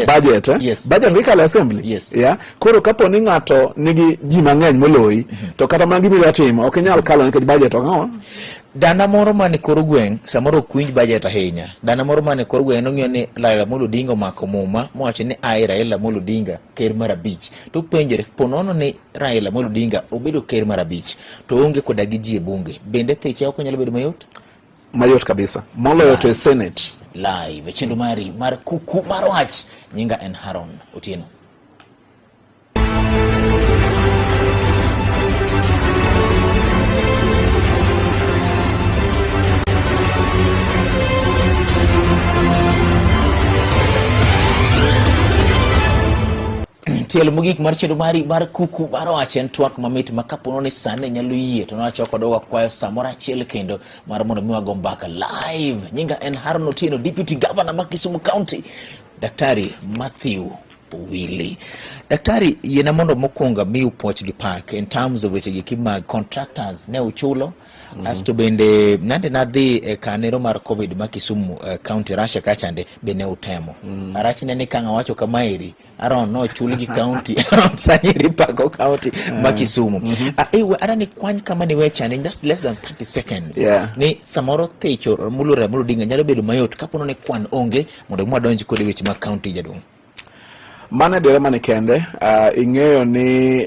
budget, budget mikalo assembly. Yeah. Koro kapo ni ng'ato nigi ji mang'eny moloyi, to kata mana gima idwa timo ok inyal kalo nikech budget ok ang'o. Dana moro mane kor gweng' samoro ok winj budget ahinya. Dana moro mane kor gweng' nong'iyo ni Raila Amolo Odinga omako muma mowacho ni ai Raila Amolo Odinga ker mar abich. To penjore ponono ni Raila Amolo Odinga obedo ker mar abich to oonge koda gi ji e bunge. Bende thiche ok nyalo bedo mayot? Mayot kabisa. Moloyo to e Senate. Live e chenro mari mar kuku mar wach. Nyinga en Haron Otieno. Tielo mogik mar chenro mari mar kuku mar wach en twak mamit ma kapo ni sani nyalo yie to nawachoko dogo kwayo samoro achiel kendo mar mondo mi wago mbaka live. Nyinga en Haron Otieno, Deputy Governor ma Kisumu County, Daktari Matthew Owili. Daktari, yiena mondo mokwongo amiu puoch gi pak in terms of weche gi mag contractors ne uchulo. Asto bende nande nadhi e kanero mar Covid ma Kisumu County Russia kachande be ne utemo. Arach ne ni ka ng'awacho kamaeri Aaron nochul gi county Aaron sani ripako county ma Kisumu. Ewe ara ni kwany kama ni wechane in just less than 30 seconds. Ni samoro thicho moluor Ramogi Odinga nyalo bedo mayot kapo ni kwan onge mondo mi wadonj kod e weche mag county, jaduong'. Mano adiera mane kende, ing'eyo ni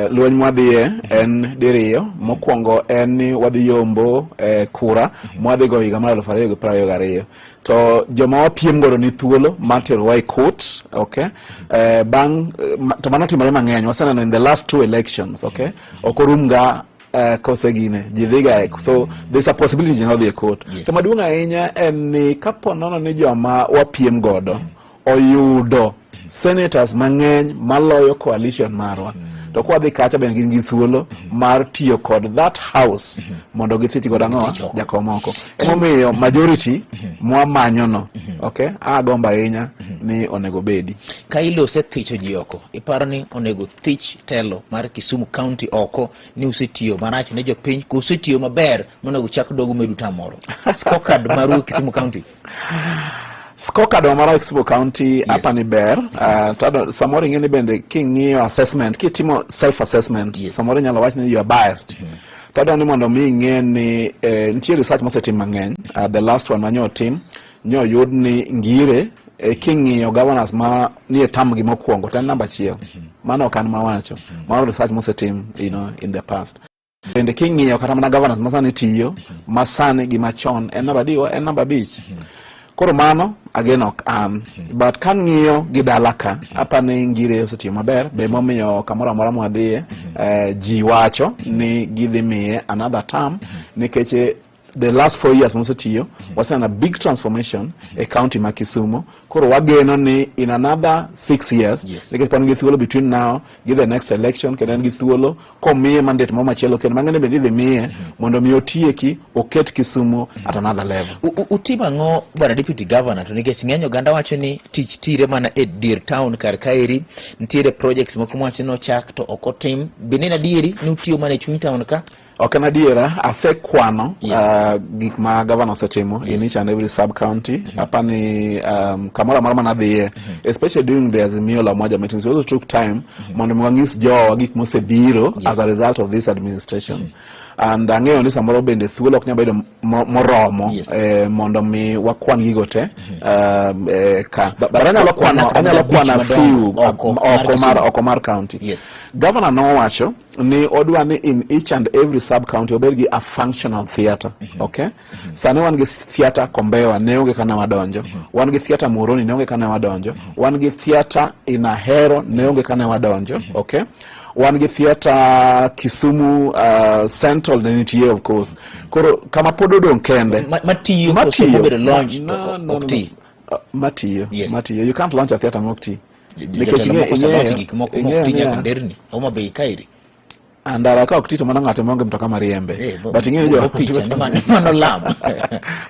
lweny mwadhiye en diriyo. Mokwongo en ni wadhi yombo kura mwadhi go higa mar 2022. To joma wapiem godo ni thuolo mar terowa e court, okay? Bang' to mano timore mang'eny, waseneno in the last two elections, okay? Ok orumga kosegine, ji dhiga e, so there's a possibility ji nyalo dhi e court. To maduong' ahinya en ni kapo nono ni joma wapiem godo oyudo senators mang'eny maloyo coalition marwa, to kwadhi kacha bende gin gi thuolo mar tiyo kod that house mondo githich godo ang'o? Githich oko. Jakom oko. Emomiyo majority mwamanyono, okay, agombo ahinya ni onego bedi. Ka ilo osethicho ji oko, iparo ni onego thich telo mar Kisumu County oko ni usetiyo marach ne jopiny ko usetiyo maber monego chak dogo medu tam moro? Scorecard maru Kisumu County. Scorecard wa mar Kisumu County hapa ni ber. To samoro ing'e ni bende king'iyo assessment, kitimo self assessment, samoro inyalo wach ni you are biased. To adwa ni mondo mi ing'e ni nitie research mosetim mang'eny. The last one manyo otim nyo oyud ni Ngire, king'iyo governors ma nie term gi mokwongo to en namba achiel. Mano ok an mawacho. Mano research mosetim in the past. Bende king'iyo kata mana governors ma sani tiyo, ma sani gi machon, en namba adiwa, en namba 5. Koro mano again ok an. But kang'iyo gi dala ka, apani Ngire osetiyo maber, be momiyo kamoro amora mwadhiye, ji wacho ni gidhi miye another term, nikech the last 4 years mosetiyo, waseneno a big transformation e county ma Kisumu. Koro wageno ni in another 6 years, nikech pod en gi thuolo between now gi the next election, kendo en gi thuolo komiye mandate moro machielo kendo mang'eny bende idhi miye mondo mi otieki oket Kisumu at another level. Utimo ang'o, bwana Deputy Governor, to nikech ng'eny oganda wacho ni tich tire mana e dier town kar kaeri, nitiere projects moko mwacho ni ochak to ok otim, bende en adieri ni utiyo mana e chuny town ka? Ok en adiera, asekwano gik ma gavana osetimo in each and every sub county. Apani kamoro amora manadhiye, especially during the Azimio la Umoja meetings, we also took time mondo mi wang'is jowa gik mosebiro as a result of this administration. And ang'eyo ni samoro bende thuolo ok nyal bedo moromo mondo mi wakwan gigo te ka. But anyalo kwano a few oko mar oko mar Kisumu. Oko mar county. Governor nowacho ni odwa ni in each and every sub county obed gi a functional theatre. Okay? Sani wan gi theatre Kombewa, ne onge kana wadonjo. Wan gi theatre Muhoroni, ne onge kana wadonjo. Wan gi theatre in Ahero, ne onge kana wadonjo. Okay? Wan gi theatre Kisumu Central ne nitie, of course. Koro kama pod odong' kende. Matiyo koso Matiyo. mobedo launch to No, no, ok no, ti? no. Matiyo. Yes. Matiyo. You can't launch a theatre mok ti. Nikech Jotelo moko oselaunch gik moko mok ing'eyo ti nyaka niya- nderni Homa Bay kaeri. Andara ka ok ti to mano ng'ato maonge mtoka mariembe. But ing'eyo ni Bo picha ni mano lam.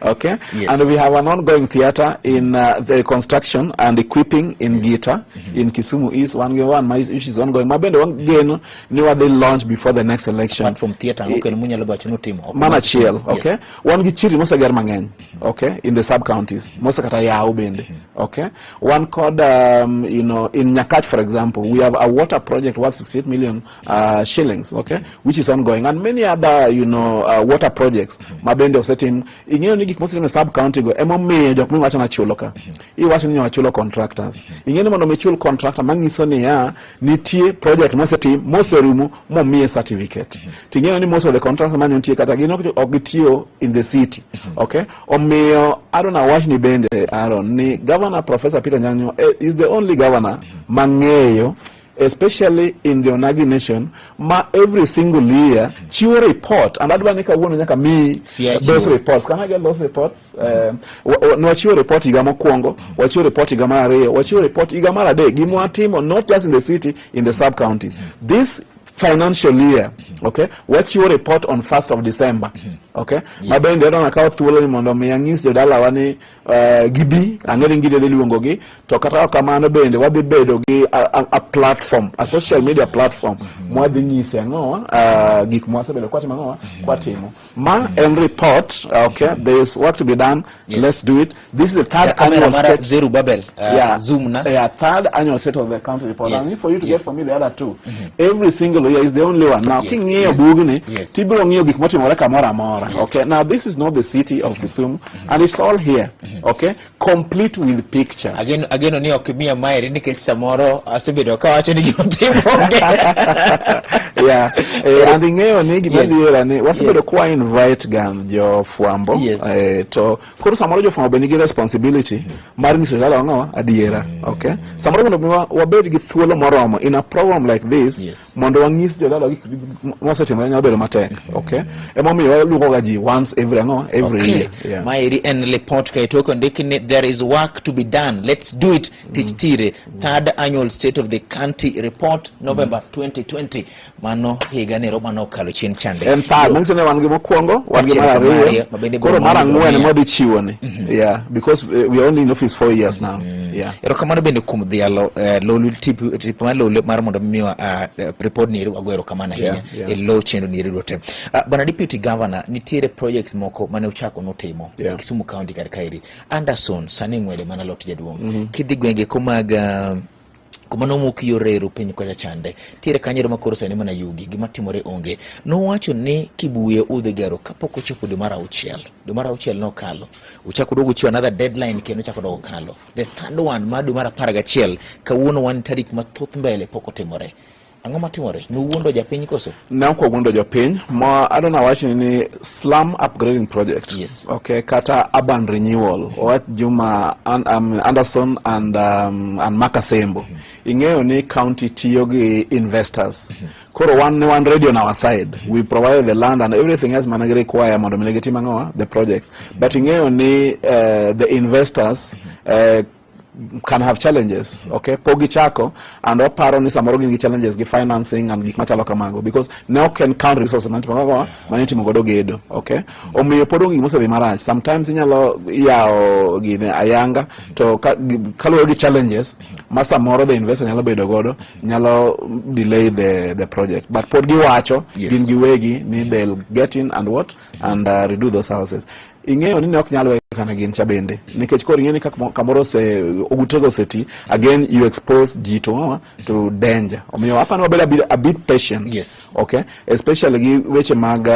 Okay. And we have an ongoing theatre in the construction and equipping in Gita, in Kisumu East, one one which is ongoing. Ma bende wageno ni wadhi launch before the next election. Apart from theatre, ang'o kendo munyalo wacho nutimo oko Mano mar achiel, Kisumu? okay. Wan gi chirni moseger mang'eny, okay, in the sub counties, mosekata yaw bende, okay. Wan kod, in Nyakach, for example, we have a water project worth 68 million shillings, okay, which is ongoing, and many other, water projects ma bende osetim. Ing'eyo ni gik mosetim e sub county go emomiyo jok miwacho nachulo ka. Iwacho ni wachulo contractors. Ing'eyo ni mondo mi chul contractor manyiso niya nitie project mosetim moserumo momiye certificate. Ting'eyo ni most of the contractors manyo nitie kata gin ok gitiyo in the city. Okay? Omiyo Aaron awach ni bende Aaron ni Governor Professor Peter Nyang' Nyong'o is the only governor mang'eyo. Especially in the Onagi nation, ma every single year chiwo report, and adwa ni kawuono nyaka mi those reports. Can I get those reports? Nwachiwo report higa mokwongo, wachiwo report higa mar ariyo, wachiwo report higa mar adek, gima watimo not just in the city, in the sub county. This financial year, okay, wachiwo report on 1st of December, okay. Ma bende adwa nakawo thuolo ni mondo mi anyis jodalawa ni gibi ang'e ni gidhi luongogi, to kata kamano bende wadhi bedo gi a platform, a social media platform mwadhi nyise ang'owa gik mwasebedo kwatimo, ang'owa kwatimo. Ma en report, okay. There is work to be done. Let's do it. This is the third annual state Zerubbabel zoom na. Yeah, third annual state of the county report. And for you to get for me the other two. Every single year is the only one now. King'iyo bugni, tibiro ng'iyo gik motimore kamoro amora. Okay, now this is not the city of Kisumu, and it's all here, okay, complete with pictures. Ageno ni ok imiya maeri nikech samoro asebedo kawacho ni gima timo onge. Yeah, and ing'eyo ni gima diera ni wasebedo kwa invite gan jofwambo. To koro samoro jofwambo be nigi responsibility mar nyiso jodala ang'o adiera. Okay, samoro mondo mi wabed gi thuolo moromo in a program like this mondo wang'is jodala gik mosetimore nyalo bedo matek. Okay, emomiyo waluongo ga ji once every ang'o, every year. Yeah. Maeri en report kae to ondik ni "There is work to be done, let's do it." Tich tire. Third annual state of the county report, November 2020. Mano higa nero mano okalo chien chande. En third, manyiso ni wan gi mokwongo, wan gi mar Achiel kod ariyo, ariyo, ma bende koro biro mar mar ang'wen miya. Modhi chiwo ni. Yeah, because we are only in office 4 years now. Yeah. Erokamano bende kuom dhialo lolu tipo tipo mar lolu mar mondo miwa report ni eri, wago erokamano ahinya e lo chenro ni eri duto te. Bwana Deputy Governor, nitiere projects moko mane uchako nutimo e Kisumu County kar kaeri. Anderson sani ng'wede mana lot jaduong'. Kidhi gwenge ko mag kuma nomuk yo reru piny kocha chande tiere kanyo ma koro sani mana yugi gima timore onge. Nowacho ni Kibuye udhi gero kapok ochopo dwe mar auchiel. Dwe mar auchiel nokalo, uchako duogo chiwo another deadline kendo chako dogo kalo the third one mar dwe mar 11. Kawuono wan tarik mathoth mbele, pok otimore. Ang'o matimore? Nuwuondo japiny koso? Ne ok wawuondo jopiny. Ma adwa nawach ni slum upgrading project, okay, kata urban renewal, owach Juma Anderson and Makasembo. Ing'eyo ni county tiyo gi investors. Koro wan ne wan ready on our side. We provide the land and everything else mana gi require mondo mi gitim ang'o, the projects. But ing'eyo ni the investors can have challenges, okay. Pok gichako and waparo ni samoro gin gi challenges gi financing and gik machalo kamago, because ne ok en county resources manitimo godo, manitimo godo gedo, okay. Omiyo pod onge gimosedhi marach. Sometimes inyalo yawo gine ayanga to kaluwore gi challenges ma samoro the investor nyalo bedo godo, nyalo delay the project, but pod giwacho gin giwegi ni they'll get in and what and redo those houses. Ing'eyo ni ne ok nyal we kana gin cha bende, nikech koro ing'eyo ni kamoro ose ugutego oseti, again you expose ji to danger. Omiyo apani wabed a bit patient, okay, especially gi weche mag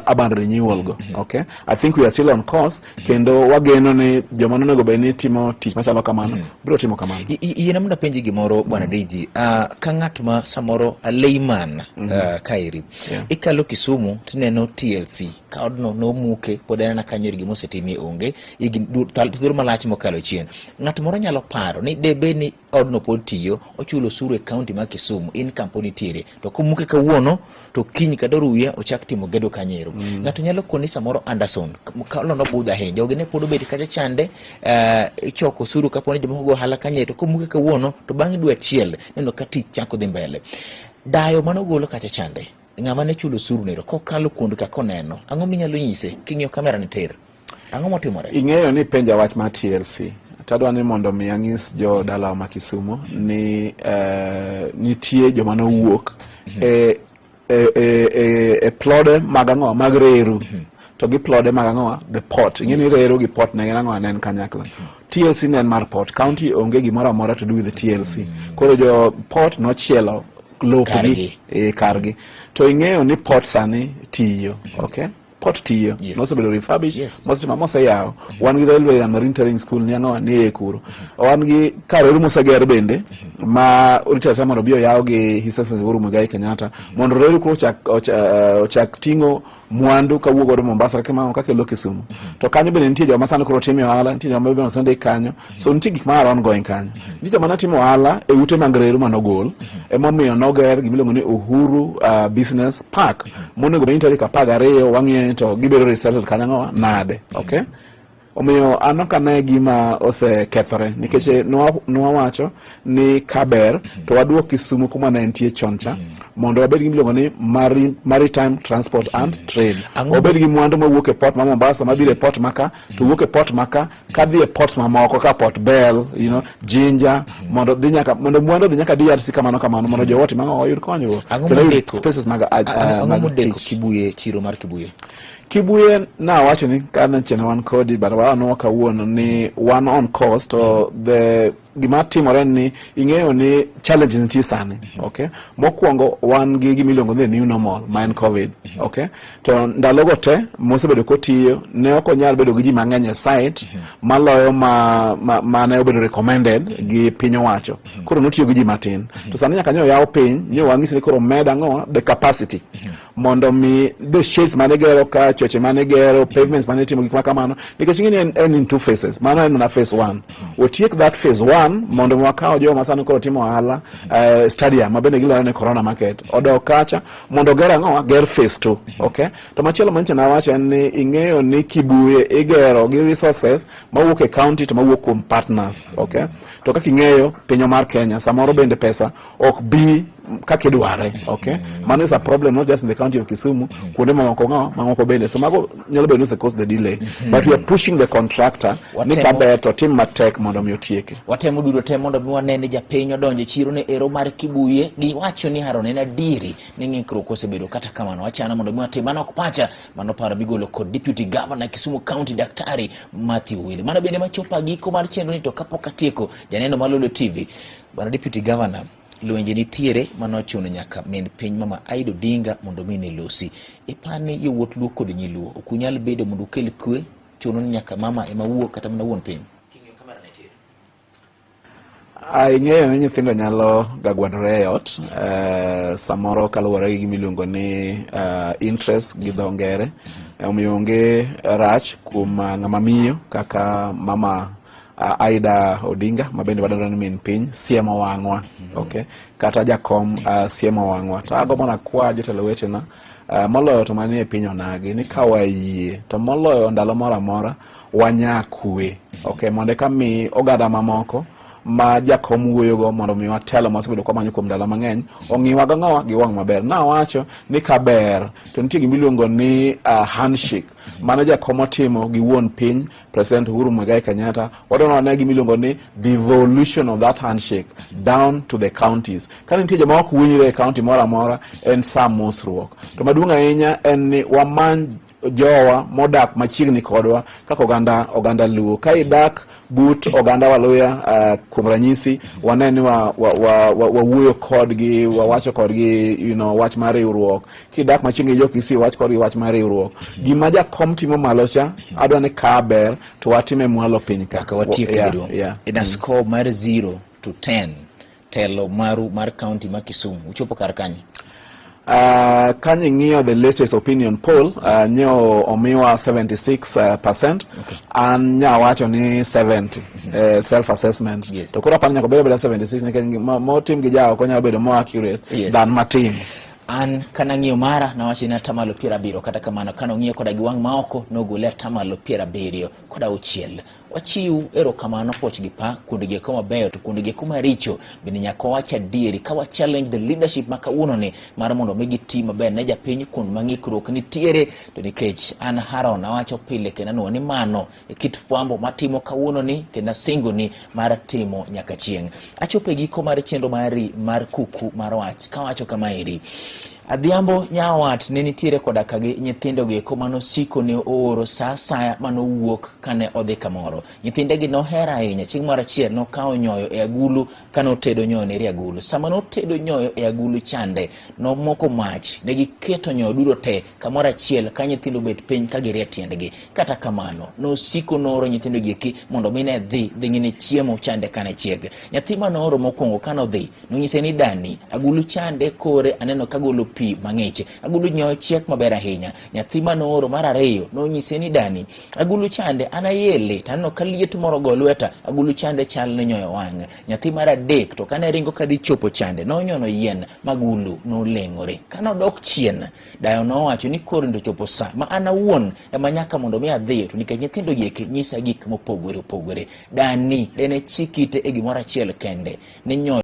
urban renewal go. Okay, I think we are still on course, kendo wageno ni joma nonego bed ni timo tich machalo kamano biro timo kamano. Yiena mondo apenji gimoro, bwana DG. Ka ng'at ma samoro a layman kaeri ikalo Kisumu tineno TLC ka odno nomuke, pod anena kanyo gima osetimie onge higni thuolo malach mokalo chien. Ng'at moro nyalo paro ni de bed ni odno pod tiyo, ochulo osuru e county ma Kisumu, income pod nitiere, to komuke kawuono to kiny kata oruya ochak timo gedo kanyero. Ng'ato nyalo koni samoro Anderson kalono budho ahinya, jogi ne pod obet kacha chande, ichoko osuru kapo ni jomoko go ohala kanye, to komuke kawuono to bang' dwe achiel neno ka tich chako dhi mbele. Dayo manogolo kacha chande, ng'ama ne chulo osuru nero kokalo kuond ka koneno, ang'o minyalo nyise king'iyo kamera ni tir? Ang'o motimore? Ing'eyo ni penja wach mar TLC, tadwa ni mondo mi anyis jo dalawa ma Kisumu ni nitie joma nowuok e plode mag ang'o mag reru to gi plode mag ang'o, the port. Ing'e ni reru gi port ne gin ang'o, ne en kanyakla. TLC ne en mar port. County onge gimoro amora to do with the TLC. Koro jo port nochielo lopgi Kargi. E kargi, to ing'eyo ni port sani tiyo, okay. port tiyo. Nosebedo refurbished, mosetimo moseyaw. Wan gi railway and marine training school ni ang'o ni e kuro. Wan gi kar reru moseger bende ma orito arita mondo obi oyaw gi His Excellency Uhuru Muigai Kenyatta mondo reru koro ochak ting'o mwandu kawuok godo Mombasa kaka ma kakelo Kisumu. To kanyo bende nitie joma sani koro timo ohala, nitie joma bende osendik kanyo. So nitie gik ma are ongoing kanyo. Nitie joma ne timo ohala e ute mag reru manogol. Emomiyo noger gimiluongo ni Uhuru Business Park. Monego bed ni tarik 12 wang'iyo ni to gibedo resettled kanyo ang'o nade. Okay? Omiyo an ok ane gima osekethore nikech nwawacho ni kaber to waduok Kisumu kuma ne entie chon cha mondo wabed gi miluongo ni maritime transport and trade. Wabed gi mwandu mawuok e port ma Mombasa mabiro e port maka to wuok e port maka kadhi e ports mamoko ka Port Bell, Jinja, mondo dhi nyaka mondo mwandu odhi nyaka DRC kamano kamano mondo jowa otim ang'o oyud konyruok. Kendo oyud spaces mag Ang'o mag modeko tich. Kibuye, chiro mar Kibuye? Kibuye nawacho ni kane chien wan kodi but wanwa kawuono ni wan on course to the gima timore en ni ing'eyo ni challenges nitie sani, okay. Mokwongo wan gi gima iluongo ni the new normal ma en COVID, okay. To ndalogo te mosebedo kotiyo ne ok onyal bedo gi ji mang'eny e site maloyo ma ne obedo recommended gi piny owacho. Koro notiyo gi ji matin. To sani nyaka nyo yaw piny nyo wang'isi ni koro med ang'o the capacity mondo mi the shades mane gero ka choche mane gero pavements mane timo gik ma kamano nikech ing'e ni en in two phases. Mano en mana phase one. Otiek that phase one mondo mi wakaw jogo ma sani koro timo ohala stadium ma bende gilero ni corona market odok kacha mondo oger ang'o ger phase two, okay. To machielo manyicha nawacho en ni ing'eyo ni Kibuye igero gi resources mawuok e county to mawuok kuom partners, okay. To kaka ing'eyo pinywa mar Kenya samoro bende pesa ok bi kaka idware, okay. Mano is a problem not just in the county of Kisumu, kuonde mamoko ng'o mamoko bende. So mago nyalo bedo ni ose cause the delay, but we are pushing the contractor ni kaber to tim matek mondo mi otieke. Watemo duto te mondo mi wane ni japiny odonjo e chiro ne ero mar Kibuye. Giwacho ni Haron en adieri ni ng'ikruok osebedo, kata kamano wachano mondo mi watim mano ok pacha mano paro migolo kod Deputy Governor Kisumu County Daktari Matthew Owili. Mano bende machopo giko mar chenro ni to kapok atieko janeno mar Lolwe TV, bwana Deputy Governor, lwenje nitiere manochuno nyaka min piny Mama Aida Odinga mondo mi ne losi. Ipani yawuot Luo kod nyi Luo ok unyal bedo mondo ukel kwe, chuno ni nyaka mama ema wuo kata mana wuon piny. King'iyo kamera nitiere. Ing'eyo ni nyithindo nyalo ga gwandore e ot samoro kaluwore gi gima iluongo ni interest gi dho ngere. Omiyo onge rach kuom ng'ama miyo kaka mama Aida Odinga ma bende wadendo ni min piny siemo wang'wa, okay, kata jakom siemo wang'wa. To agombo nakwa jotelo wetena moloyo to manie piny onagi ni ka wayie to moloyo ndalo moro amora wanya kwe, okay, mondo eka mi oganda mamoko ma jakom wuoyogo mondo mi watelo mawasebedo kwamanyo kuom ndalo mang'eny ong'iwa gang'owa gi wang' maber. Nawacho ni kaber to nitie gima iluongo ni handshake mane jakom otimo gi wuon piny President Uhuru Muigai Kenyatta. Wadwaro wane gima iluongo ni devolution of that handshake down to the counties. Ka nitie joma ok winjre e county moro amora en sa mosruok. To maduong' ahinya en ni wamany jowa modak machiegni kodwa kaka oganda Luo. Ka idak but oganda Waluya kuom ranyisi wane ni wawuoyo kodgi, wawacho kodgi wach mar riwruok. Kidak machiegni gi jo Kisii wach kodgi wach mar riwruok. Gima jakom timo malo cha adwa ni ka ber to watime mwalo piny ka. Kaka watiek yeah, In a score mar 0 to 10 telo maru mar county ma Kisumu uchopo kar kanye? Ka ing'iyo the latest opinion poll nyo omiwa 76 percent. An nyawacho ni 70 self assessment. To koro apani nyaka bed abeda 76 nikech motim gi jaoko nyalo bedo more accurate than matim. An kanang'iyo mara nawacho ni atamalo 70, kata kamano kanong'iyo koda gi wang' maoko nogole atamalo 76. Wachiw erokamano poch gi pa kuonde gi eko mabeyo to kuonde gi eko maricho bende nyaka wawach adieri ka wa challenge the leadership ma kawuono ni mar mondo mi giti maber ne japiny kuond ma ng'ikruok nitiere. To nikech an Haron awacho pile kendo anuo ni mano e kit fwambo matimo kawuono ni kendo asingo ni mar timo nyaka chieng'. Achopo e giko mar chenro mari mar kuku mar wach kawacho kamaeri. Adhiambo nyawat ne nitiere koda ka gi nyithindo gi eko manosiko ne ooro sa asaya manowuok kane odhi kamoro. Nyithinde gi nohero ahinya. Chieng' moro achiel nokawo nyoyo e agulu kane otedo nyoyo neri e agulu. Sama notedo nyoyo e agulu chande, nomoko mach, ne giketo nyoyo duto te kamoro achiel ka nyithindo obet piny ka girie tiendgi. Kata kamano, nosiko nooro nyithindo gi eki mondo mi ne dhi dhi ng'ine chiemo chande kane chieg. Nyathi manooro mokwongo kane odhi, nonyise ni dani, agulu chande kore aneno ka golo pi mang'ich. Agulu nyoyo chiek maber ahinya. Nyathi manooro mar ariyo nonyise ni dani, agulu chande an ayele to aneno ka liet moro go lweta, agulu chande chal ni nyoyo wang'. Nyathi mar adek to kane ringo kadhi chopo chande nonyono yien magulu noleng'ore. Kane odok chien, dayo nowacho ni koro ndo chopo sa ma an awuon ema nyaka mondo mi adhi to nikech nyithindo gi eki nyisa gik mopogore opogore. Dani dene chik ite e gimoro achiel kende ni nyoyo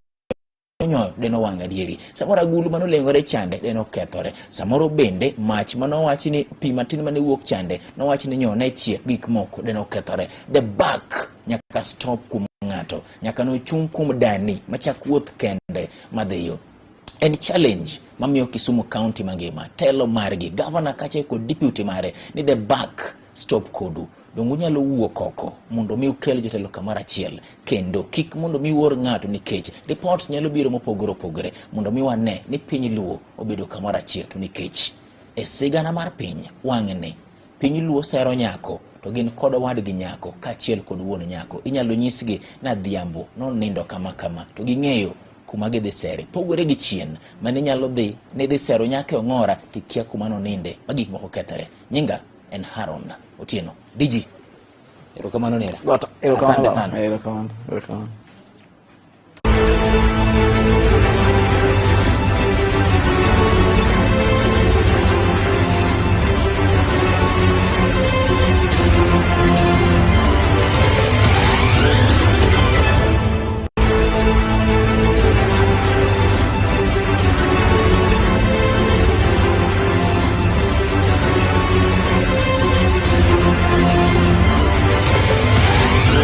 nyoyo deno wang' adieri. Samoro agulu mane oleng'ore chande deno okethore. Samoro bende mach mane owach ni pi matin mane wuok chande nowach ni nyoyo ne chiek gik moko deno okethore. The back nyaka stop kuom ng'ato, nyaka nochung' kuom dani machak wuoth kende madhiyo. En challenge mamiyo Kisumu County mangima telo margi, governor kaachiel kod deputy mare ni the back stop kodu. Donge unyalo wuok oko mondo mi ukel jotelo kamoro achiel kendo kik mondo mi uor ng'ato nikech report nyalo biro mopogore opogore mondo mi wane ni piny Luo obedo kamoro achiel to nikech e sigana mar piny wang'ni piny Luo sero nyako to gin kod owadgi nyako kaachiel kod wuon nyako. Inyalo nyisgi ni Adhiambo nonindo kama kama to ging'eyo kuma gidhi sere. Pogore gi chien mane nyalo dhi ni dhi sero nyako e ong'ora to ikia kuma noninde ma gik moko kethore. Nyinga en Haron Otieno. DG. Erokamano nera. Erokamano. Asante sana. Erokamano. Erokamano.